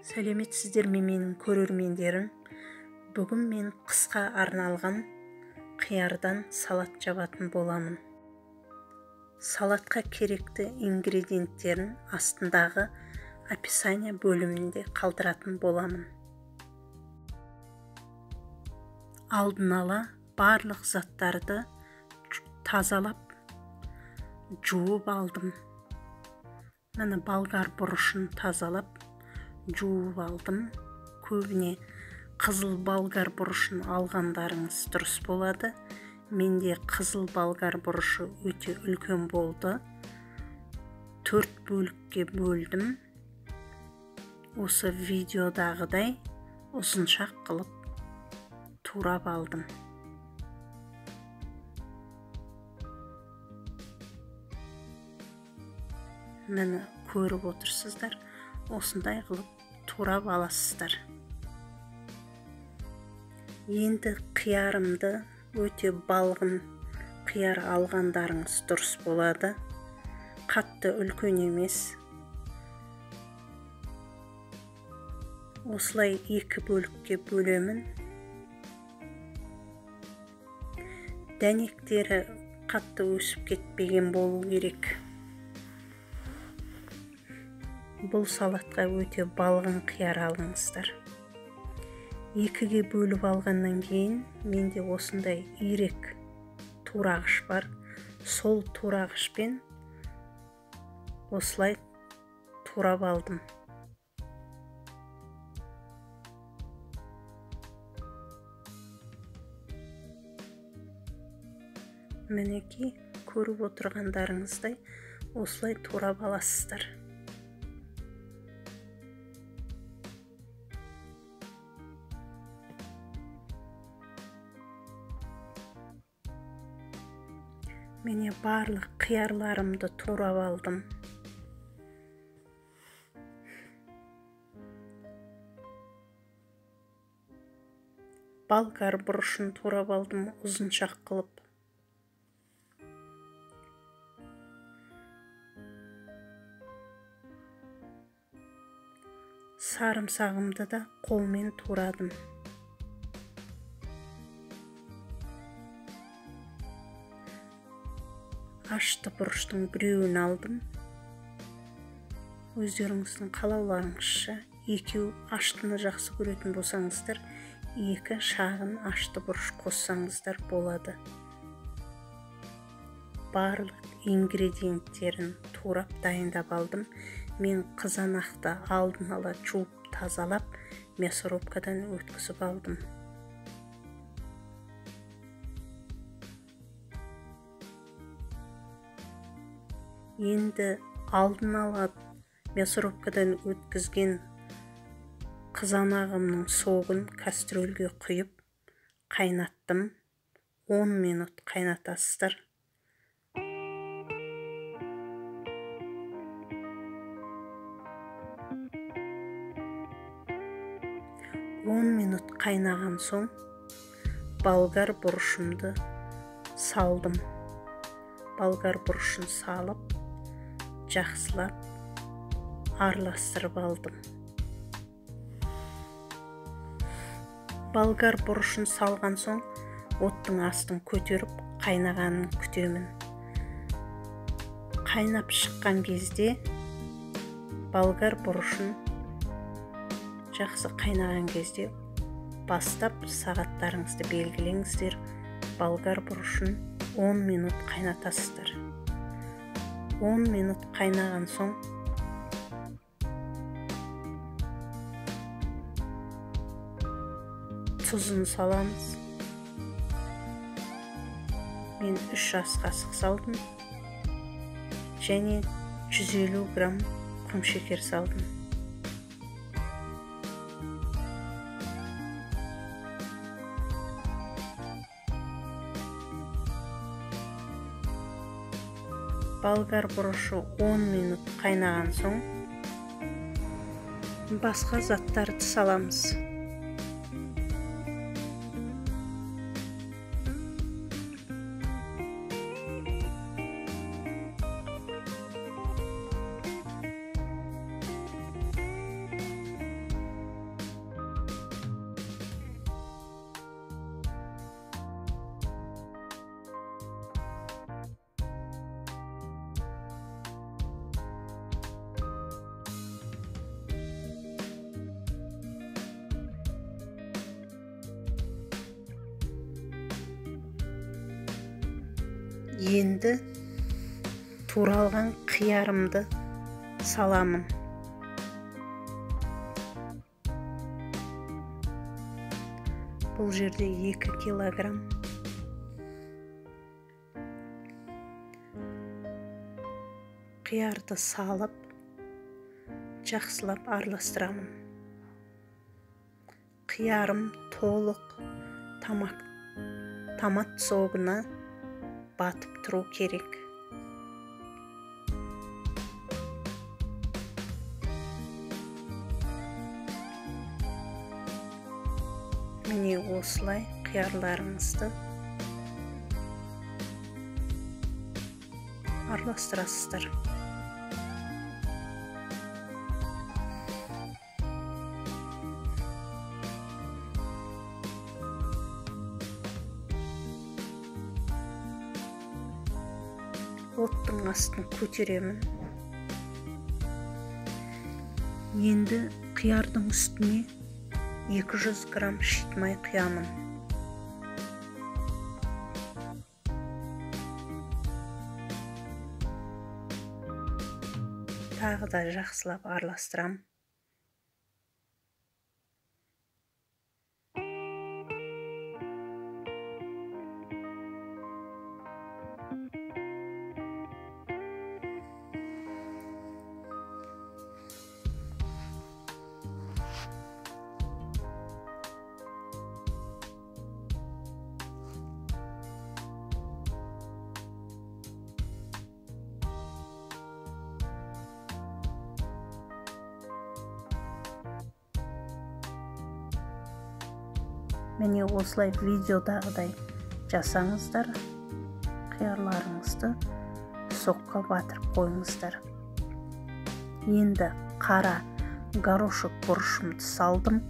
Сәлеметсіздер ме менің көрермендерім? Бүгін мен қысқа арналған қиярдан салат жабатын боламын. Салатқа керекті ингредиенттерін астындағы описание бөлімінде қалдыратын боламын. Алдын ала барлық заттарды тазалап, жуып алдым. Міне болгар бұрышын тазалап, жуып алдым. Көбіне қызыл болгар бұрышын алғандарыңыз дұрыс болады. Менде қызыл болгар бұрышы өте үлкен болды. 4 бөлікке бөлдім. Осы видеодағыдай ұзыншақ қылып турап алдым. Міне көріп отырсыздар, осындай қылып турап аласыздар. Енді қиярымды өте балғын қияр алғандарыңыз дұрыс болады. Қатты үлкен емес. Осылай 2 бөлікке бөлемін. Дәнектері қатты өсіп кетпеген болу керек. Бұл салатқа өте балғын қияр алыңыздар. 2-ге бөліп алғаннан кейін менде осындай ирек турағыш бар. Сол турағышпен осылай турап алдым. Мінекей көріп отырғандарыңыздай осылай турап аласыздар. Міне барлық қиярларымды турап алдым. Болгар бұрышын турап алдым ұзыншақ қылып. Сарымсағымды да қолмен турадым. Ашты бұрыштың біреуін алдым. Өздеріңіздің қалауларыңызша екеу аштыны жақсы көретін болсаңыздар, 2 шағын ашты бұрыш қоссаңыздар болады. Барлық ингредиенттерін турап дайындап алдым. Мен қызанақты алдын ала жуып тазалап, мясорубкадан өткізіп алдым. Енді алдын ала мясорубкадан өткізген қызанағымның согын кастрюльге құйып қайнаттым. 10 минут қайнатасыздар. 10 минут қайнаған соң болгар бұрышымды салдым. Болгар бұрышын салып, жақсылап араластырып алдым. Болгар бұрышын салған соң оттың астын көтеріп қайнағанын күтемін. Қайнап шыққан кезде болгар бұрышын жақсы қайнаған кезде бастап сағаттарыңызды белгілеңіздер. Болгар бұрышын 10 минут қайнатасыздар. 10 минут қайнаған соң тұзын саламыз. Мен 3 ас қасық салдым және 150 грамм құмшекер салдым. Болгар бұрышы 10 минут қайнаған соң басқа заттарды саламыз. Енді туралған қиярымды саламын. Бұл жерде 2 килограмм. Қиярды салып, жақсылап араластырамын. Қиярым толық томат согына батып тұру керек. Міне осылай қиярларыңызды араластырасыздар. Оттың астын көтеремін. Енді қиярдың үстіне 200 грамм шитмай құямын. Тағы да жақсылап араластырам. Міне осылай видеодағыдай жасаңыздар, қиярларыңызды соққа батырып қойыңыздар. Енді қара горошек бұрышымды салдым.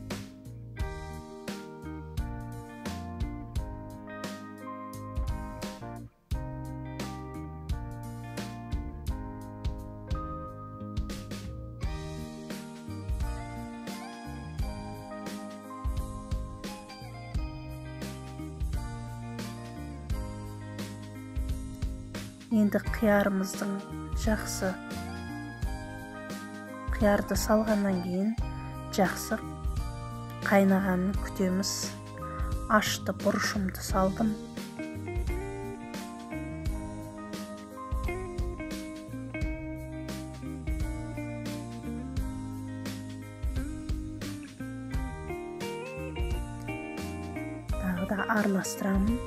Енді қиярымыздың жақсы қиярды салғаннан кейін жақсы қайнағанын күтеміз. Ашты бұрышымды салдым. Тағы да араластырамын.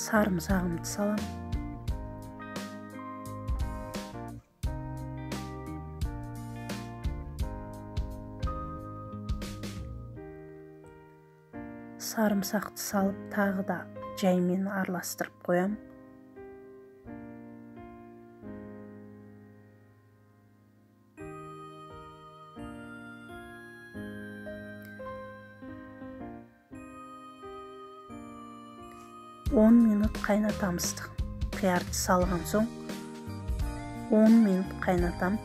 Сарымсағымды салам. Сарымсақты салып тағы да жаймен араластырып қоям. Он минут қайнатамыз. Қиярды салған соң 10 минут қайнатам.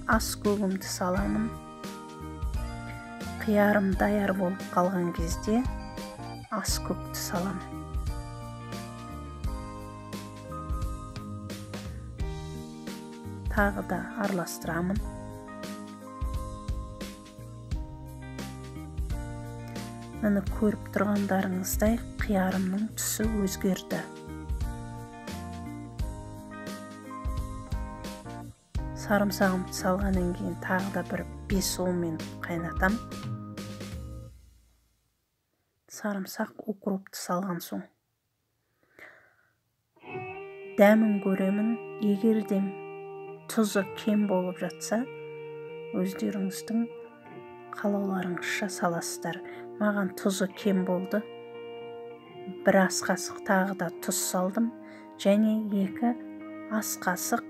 Ас көгімді саламын. Қиярым даяр болып қалған кезде ас көкті саламын. Тағы да араластырамын. Міне көріп тұрғандарыңыздай қиярымның түсі өзгерді. Сарымсағымды салғаннан кейін тағы да бір 5-10 минут қайнатам. Сарымсақ укропты салған соң дәмін көремін. Егер де тұзы кем болып жатса, өздеріңіздің қалауларыңызша саласыздар. Маған тұзы кем болды. 1 ас қасық тағы да тұз салдым және 2 ас қасық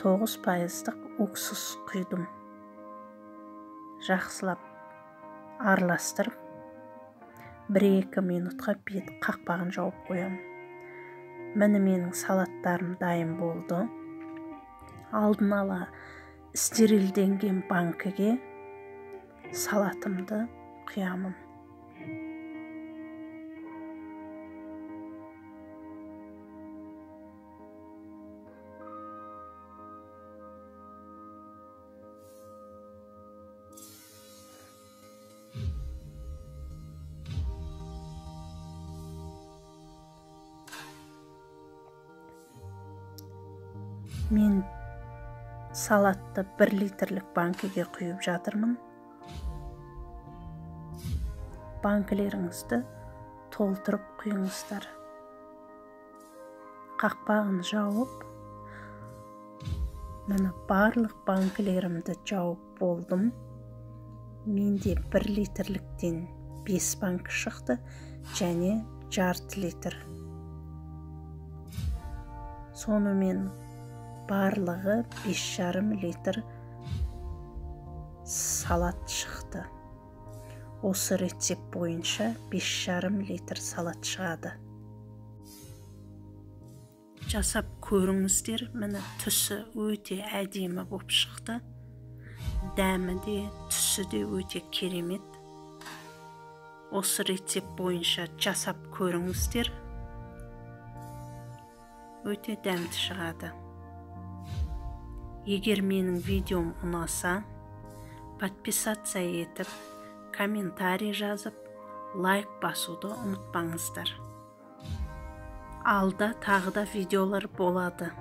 9% уксус құйдым. Жақсылап араластырып, 1-2 минутқа бет қақпағын жауып қоямын. Міне менің салаттарым дайын болды. Алдын ала стерилденген банкіге салатымды құямын. Мен салатты 1 литрлік банкіге құйып жатырмын. Банкілеріңізді толтырып құйыңыздар. Қақпағын жауып, міне барлық банкілерімді жауып болдым. Менде 1 литрліктен 5 банкі шықты және жарты литр. Сонымен барлығы 5,5 литр салат шықты. Осы рецепт бойынша 5,5 литр салат шығады. Жасап көріңіздер, міне түсі өте әдемі болып шықты. Дәмі де, түсі де өте керемет. Осы рецепт бойынша жасап көріңіздер. Өте дәмді шығады. Егер менің видеом ұнаса, подписаться етіп, комментарий жазып, лайк басуды ұмытпаңыздар. Алда тағы да видеолар болады.